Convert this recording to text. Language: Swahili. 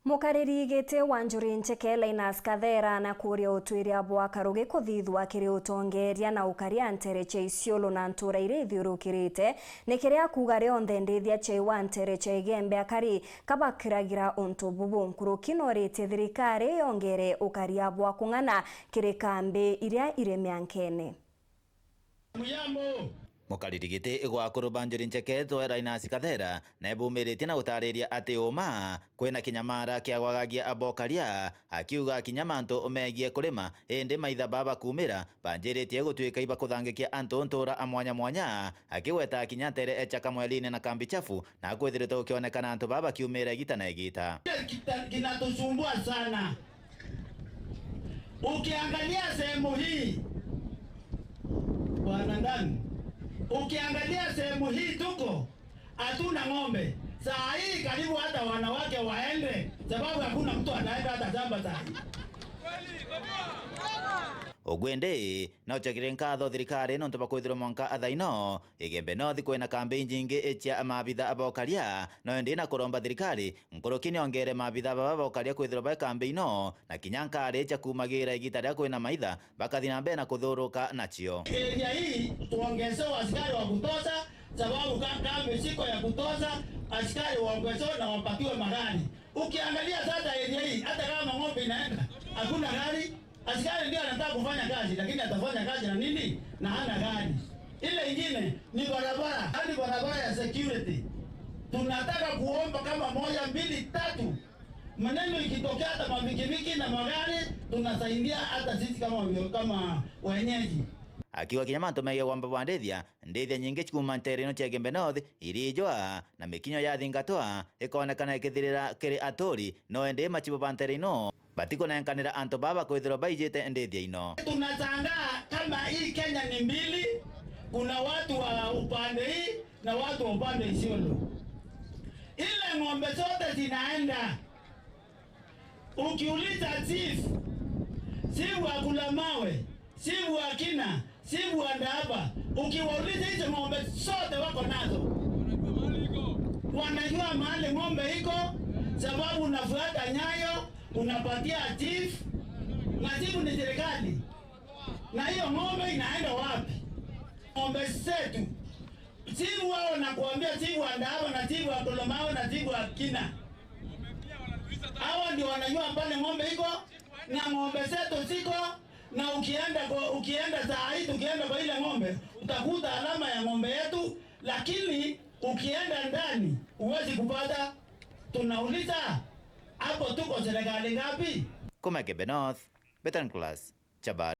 Mukariri giti wa Njuri Ncheke Linus Kathera na kuria utwiria bwa Karugi kuthithwa kiri utongeria na ukaria ntere cha Isiolo na ntura iria ithiurukirite ni kiria kuga rionthe ndithia cha wa ntere cha Igembe akari kabakiragira untu bubu nkuruki noritie thirikari yongere ukaria bwa kung'ana kiri kambi iria iri miankene. Mukariri giti igwakuru Njuri Ncheke Linus Kathera na ebumiretie na gutariria ati uma kwina kinyamara kiagwagagia abokaria akiuga kinya mantu megie kurima indi maitha baba kumira banjiritie gutuika ibakuthangikia antu ntura amwanya mwanya akiweta kinya ntere echa mwelini na kambi chafu na kwithiritwe gukionekana antu baba kiumira igita na igita. Kinatusumbua sana. Ukiangalia sehemu hii bwana ndani, ukiangalia sehemu hii tuko hatuna ng'ombe saa hii, karibu hata wanawake waende, sababu hakuna mtu anaenda hata shamba saa hii. Ogwende no chekire nkatho thirikari nontu bakwithirwo mwanka athaino Igembe North kwina kambi nyingi ichia mabitha abokaria no indi na kuromba thirikari nkuruki niongere mabitha baba bokaria kwithirwo bai kambi ino na kinya nkari cha kumagira igita ria kwina maitha bakathi na mbere na kuthuruka nachio. Area hii tuongezewe askari wa kutosha, sababu kambi siko ya kutosha, askari waongezewe na wapatiwe magari. Ukiangalia sasa area hii hata kama ng'ombe inaenda hakuna gari. Askari ndio anataka kufanya kazi, lakini atafanya kazi na nini? Na hana gari. Ile ingine ni barabara, hadi barabara ya security. Tunataka kuomba kama 1, 2, 3. Maneno ikitokea hata mapikipiki na magari tunasaidia hata sisi kama wenyeji. Akiwa kinya mantu megie wamba bwa ndithia ndithia nyingi cikuma ntere ino cia Igembe North irijwa na mikinyo yathingatwa ikonekana ikithirira kiri aturi no indi machibo ba ntere ino batikunenkanira antu baba kwithirwa baijite ndithia ino. Tunashangaa kama hii Kenya ni mbili, kuna watu wa upande hii na watu wa upande Isiolo. Ile ng'ombe zote zinaenda. Ukiuliza chief, si wa kula mawe, si wa kina, si wa ndaba, ukiwauliza hizo ng'ombe zote wako nazo. Wanajua mahali ng'ombe iko, sababu unafuata nyayo, unapatia chief, na chief ni serikali. Na hiyo ng'ombe inaenda wapi? Ng'ombe zetu. Chief wao nakuambia, chief wa Ndaba na chief wa Kolomao na chief wa Kina. Hawa ndio wanajua pale ng'ombe iko na ng'ombe zetu ziko. Na ukienda saa hii, tukienda kwa ile ng'ombe utakuta alama ya ng'ombe yetu, lakini ukienda ndani huwezi kupata. Tunauliza hapo tuko serikali ngapi? Kuma Igembe North, Betan Class, Chabari.